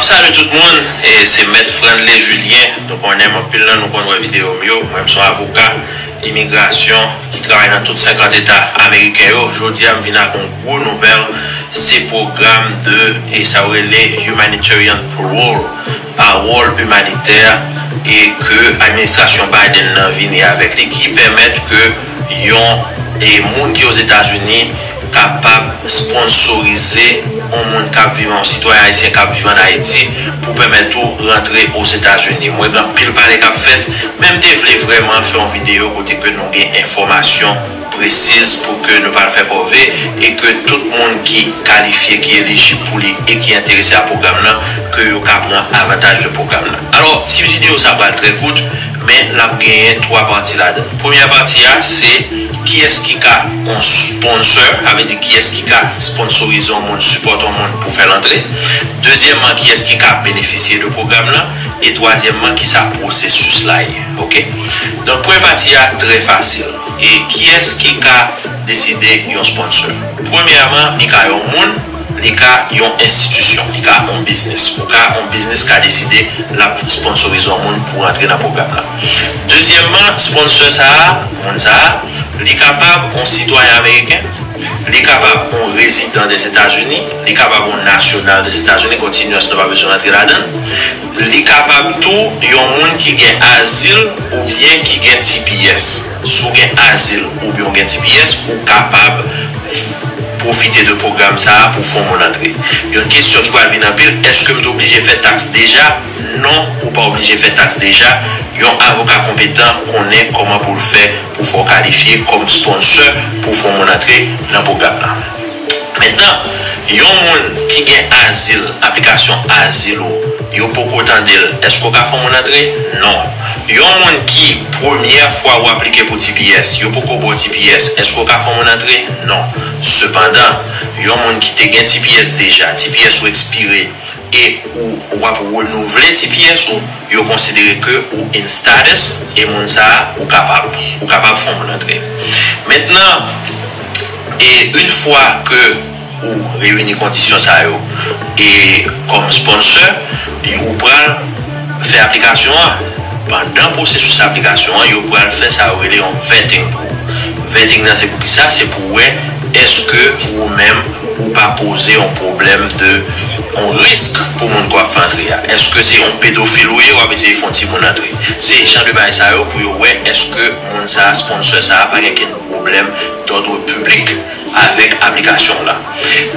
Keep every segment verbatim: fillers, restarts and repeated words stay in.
Salut tout moun, e se Mèt Franley Julien. Nou konnen anpil nan nou konn wè videyo m yo. Mwen, m se yon avoka imigrasyon ki travay nan tout senkant eta ameriken yo. Jodi a, m vin ak yon gwo nouvèl. Se pwogram de, e sa yo rele humanitarian parole, pawòl imanitè, e ke administrasyon Biden nan vini avèk li, ki pèmèt ke yon, e moun ki Ozetazini kapab sponsorize yon moun k ap viv, yon sitwayen ayisyen k ap viv ann Ayiti, pou pèmèt ou rantre Ozetazini. Mwen gen anpil pale k ap fèt, men m te vle vrèman fè yon videyo kote ke nou gen enfòmasyon presiz pou ke nou pa fè kòve, e ke tout moun ki kalifye, ki elijib pou li e ki enterese a pwogram nan, ke yo ka pran avantaj de pwogram nan. Alò, ti videyo sa pral trè kout, men l ap genyen twa pati ladan. Premyè pati a, se kiyès ki ka yon sponsor, sa vle di kiyès ki ka sponsorize yon moun, sipòte yon moun pou fè l antre. Dezyèmman, kiyès ki ka benefisye de pwogram nan. E twazyèmman, kisa pwosesis la ye. Oke? Donk, premye pati a trè fasil. E kiyès ki ka deside yon sponsor? Premyèman, li ka yon moun, li ka yon enstitisyon, li ka yon biznis. Ou ka, yon biznis ka deside l ap sponsorize yon moun pou rantre nan pwogram nan. Dezyèmman, sponsor sa a, moun sa a, li kapab yon sitwayen ameriken, li kapab yon rezidan Dèzetazini, li kapab yon nasyonal Dèzetazini, kontinyans nou pa bezwen rantre ladan l. Li kapab tou yon moun ki gen azil oubyen ki gen T P S. Si w gen azil oubyen w gen T P S, ou kapab pwofite de pwogram sa a pou fè yon moun antre. Yon kesyon ki pral vin anpil, èske m te oblije fè taks deja? Non, ou pa oblije fè taks deja. Yon avoka konpetan konnen kòman pou l fè pou fè w kalifye kòm sponsor pou fè yon moun antre nan pwogram nan. Mentnan, yon moun ki gen azil, aplikasyon azil ou, yo poko tande l, èske w ka fè yon moun antre? Non. Yon moun ki premyè fwa ou aplike pou T P S, yo poko ba w T P S, èske w ka fè yon moun antre? Non. Sepandan, yon moun ki te gen T P S deja, T P S ou ekspire, e ou, w ap renouvle T P S ou, yo konsidere ke ou in status, e moun sa a, ou kapab, ou kapab fè yon moun antre. Mentnan, e yon fwa ke ou reyini kondisyon sa yo, e kòm sponsor, ou pral fè aplikasyon an. Pandan pwosesis aplikasyon an, yo pral fè sa yo rele yon vetting pou ou. Vetting nan se pou kisa? Se pou wè èske ou menm ou pa poze yon pwoblèm de yon risk pou moun ke w ap fè antre a. Èske se yon pedofil ou ye, w ap eseye fè yon timoun antre? Se jan de bagay sa yo pou yo wè èske moun sa a, sponsor sa a, pa gen kenn pwoblèm dòd piblik avèk aplikasyon w la.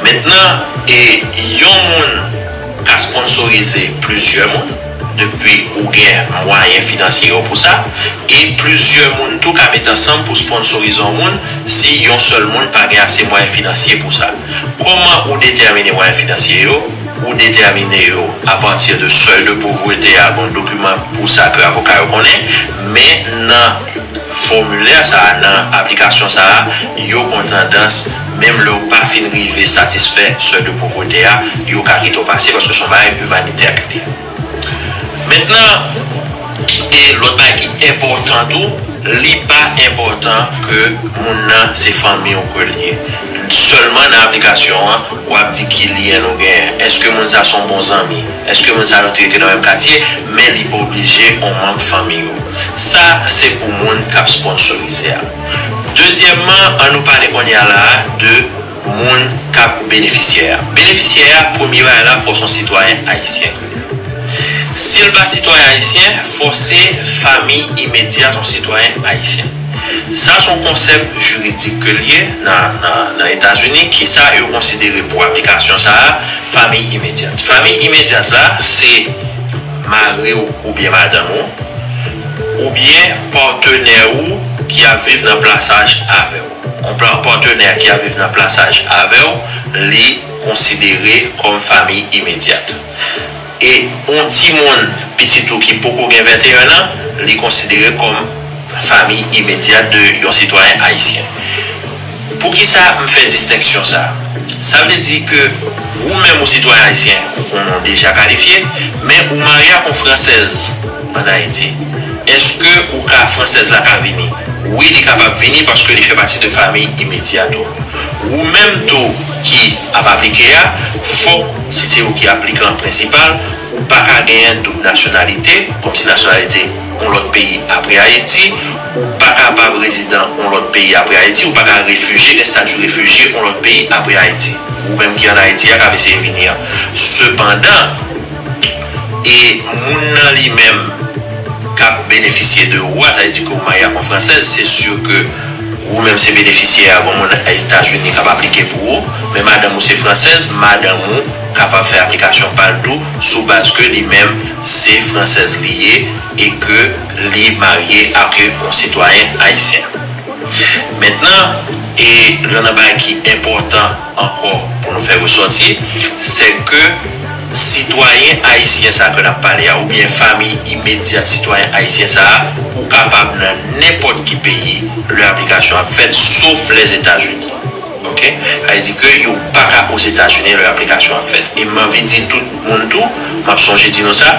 Mentnan, e yon moun ka sponsorize plizyè moun, depi ou gen mwayen finansye yo pou sa, e plizyè moun tou ka met ansanm pou sponsorize yon moun si yon sèl moun pa gen ase mwayen finansye pou sa. Kòman ou detèmine mwayen finansye yo? Ou detèmine yo apati de sèy de povrete a, bon, dokiman pou sa ke avoka yo konnen, men nan fòmilè sa a, nan aplikasyon sa a, yo gon tandans, menm lè w pa fin rive satisfè sèy de povrete a, yo ka kite w pase paske se yon bagay imanitè ke li ye. Mentnan, e lòt bagay ki enpòtan tou, li pa enpòtan ke moun nan se fanmi w ke l ye. Sèlman nan aplikasyon an, w ap di ki lyen nou genyen. Èske moun sa se yon bon zanmi? Èske moun sa nou te rete nan menm katye? Men li pa oblije yon manm fanmi ou. Sa, se pou moun k ap sponsorize a. Dezyèmman, an nou pale kounye a la a de moun k ap benefisyè a. Benefisyè a, premye bagay la, fò se yon sitwayen ayisyen. Si l pa sitwayen ayisyen, fò se fanmi imedyat yon sitwayen ayisyen. Sa se yon konsèp jiridik ke l ye nan, nan, nan Etazini, kisa yo konsidere pou aplikasyon sa a, fanmi imedyat. Fanmi imedyat la, se mari w oubyen madanm ou, oubyen patnè ou ki ap viv nan plasaj avè w. Yon pa-, patnè ki ap viv nan plasaj avè w, li konsidere kòm fanmi imedyat. E yon timoun pitit ou ki poko gen venteyen an, li konsidere kòm fanmi imedyat de yon sitwayen ayisyen. Poukisa m fè distenksyon sa a? Sa vle di ke ou menm ou sitwayen ayisyen, ou konnen w deja kalifye, men ou marye ak yon fransèz ann Ayiti. Èske ou ka, fransèz la ka vini? Wi, li kapab vini paske li fè pati de fanmi imedyat ou. Ou menm tou ki ap aplike a, fòk, si se ou ki aplikan prensipal, ou pa ka genyen doub nasyonalite, kòmsi nasyonalite yon lòt peyi apre Ayiti, ou pa kapab rezidan yon lòt peyi apre Ayiti, ou pa ka refijye, gen estati refijye yon lòt peyi apre Ayiti. Ou menm ki ann Ayiti a k ap eseye vini an. Sepandan, e moun nan li menm k ap benefisye de ou a, sa vle di ke ou marye ak yon fransèz, se si ke ou menm se benefisyè a, gon moun Etazini k ap aplike pou ou, men madanm ou se fransèz, madanm ou kapab fè aplikasyon pa l tou, sou baz ke li menm se fransèz li ye e ke li marye ak yon sitwayen ayisyen. Mentnan, e youn nan bagay ki enpòtan ankò pou nou fè resòti, se ke sitwayen ayisyen sa a ke n ap pale a, oubyen fanmi imedyat sitwayen ayisyen sa a, ou kapab nan nenpòt ki peyi lè aplikasyon ap fèt, sof Lèzetazini. Oke? Sa vle di ke yo pa ka Ozetazini lè aplikasyon ap fèt. E m anvi di tout moun tou, m ap sonje di nou sa,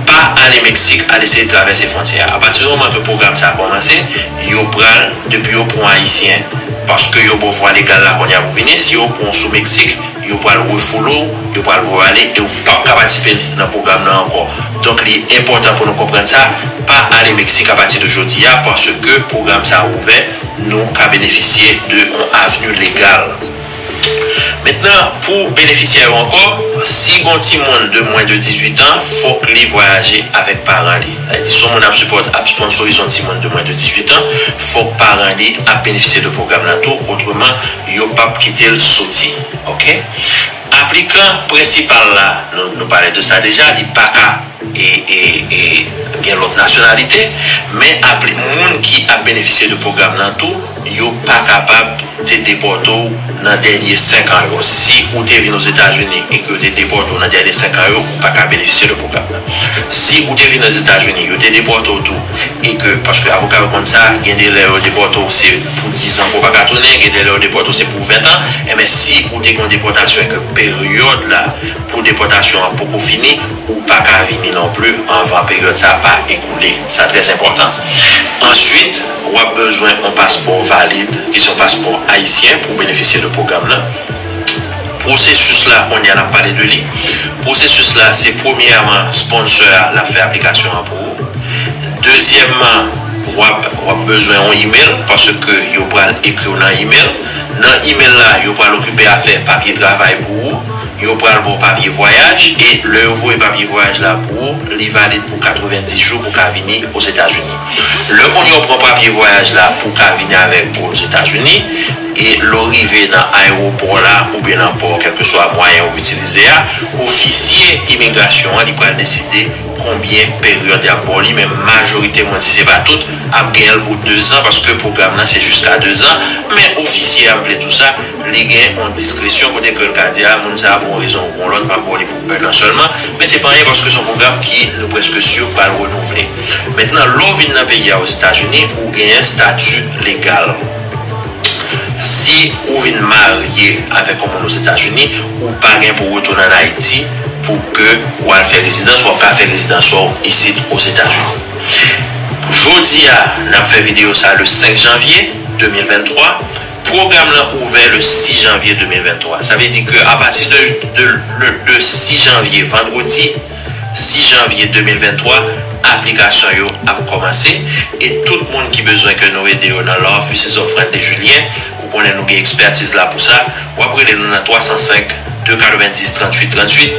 pa ale Meksik, al eseye travèse fwontyè a. Apati di moman ke pwogram sa a kòmanse, yo pral, depi yo pran w Ayisyen, paske yo ba w vwa legal la kounye a pou vini, si yo pran w sou Meksik, yo pral refoule w, yo pral voye w ale, e w p ap ka patisipe nan pwogram nan ankò. Donk, li enpòtan pou nou konprann sa, pa ale Meksik apati de jodi a, paske pwogram sa a ouvè, nou ka benefisye de yon avni legal. Mentnan, pou benefisyè yo ankò, si gon timoun de mwens de dizuit an, fòk li vwayaje avèk paran li. Sa vle di, si yon moun ap sipòt, ap sponsorize yon timoun de mwens de dizuit an, fòk paran li ap benefisye de pwogram la tou, otreman, yo p ap kite l soti. Oke? Aplikan prensipal la, nou, nou pale de sa deja, li pa ka e, e, e gen lòt nasyonalite, men apli, moun ki ap benefisye de pwogram nan tou, yo pa kapab te depòte w nan dènye senk an yo. Si ou te vin Ozetazini e ke yo te depòte w nan dènye senk an yo, ou pa ka benefisye de pwogram nan. Si ou te vin Ozetazini, yo te depòte w tou, e ke, paske avoka yo konn sa, gen de lè yo depòte w se pou diz an ke w pa ka tounen, gen de lè yo depòte w se pou ven an, enben si ou te gen yon depòtasyon e ke peryòd la pou depòtasyon an poko fini, ou pa ka vini non pli anvan peryòd sa a pa ekoule. Sa trè enpòtan. Answit, w ap bezwen yon paspò valid, ki se yon paspò ayisyen, pou w benefisye de pwogram nan. Pwosesis la, kounye a n ap pale de li. Pwosesis la, se premyèman, sponsor a, l ap fè aplikasyon an pou ou. Dezyèmman, w ap, w ap bezwen yon email, paske yo pral ekri w nan email. Nan email la, yo pral okipe afè papye travay pou ou. Yo pral ba w papye vwayaj, e lè yo voye papye vwayaj la pou ou, li valid pou katrevenndis jou pou w ka vini Ozetazini. Lè kounye a w pran papye vwayaj la pou w ka vini avèk ou Ozetazini, e lè w rive nan ayewopò la oubyen nan pò, kèlkeswa mwayen ou itilize a, ofisye imigrasyon an, li pral deside konbyen peryòd y ap ba w li, men majorite moun, si se pa tout, ap genyen l pou dezan, paske pwogram nan se jiska dezan, men ofisye a, m vle di w sa, li gen yon diskresyon kote ke l ka di, a, moun sa a, pou yon rezon ou pou yon lòt, m ap ba w li pou ennan sèlman, men se pa anyen paske se yon pwogram ki nou prèske si pral renouvle. Mentnan, lè w vin nan peyi a, Ozetazini, ou genyen estati legal. Si ou vin marye avèk yon moun Ozetazini, ou pa gen pou w retounen ann Ayiti pou ke w al fè rezidans, w ap ka fè rezidans ou isit Ozetazini. Jodi a, n ap fè videyo sa le senk janvye de mil venntwa. Pwogram lan ouvè le sis janvye de mil venntwa. Sa vle di ke apati de, de, de, de sis janvye, vandredi sis janvye de mil venntwa, aplikasyon yo ap kòmanse. E tout moun ki bezwen ke nou ede yo nan Law Offices of Fred de Julien, ou konnen nou gen ekspètiz la pou sa, w ap rele nou nan twa san senk, de katrevenndis, tranntuit, tranntuit.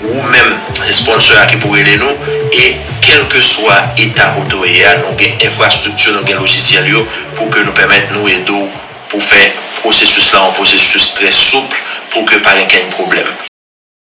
Ou menm, se sponsor a ki pou rele nou. E kèlkeswa eta kote w ye a, nou gen enfrastrikti, nou gen lojisyèl yo pou ke nou pèmèt nou ede w pou fè pwosesis la yon pwosesis trè soup, pou ke pa gen kenn pwoblèm.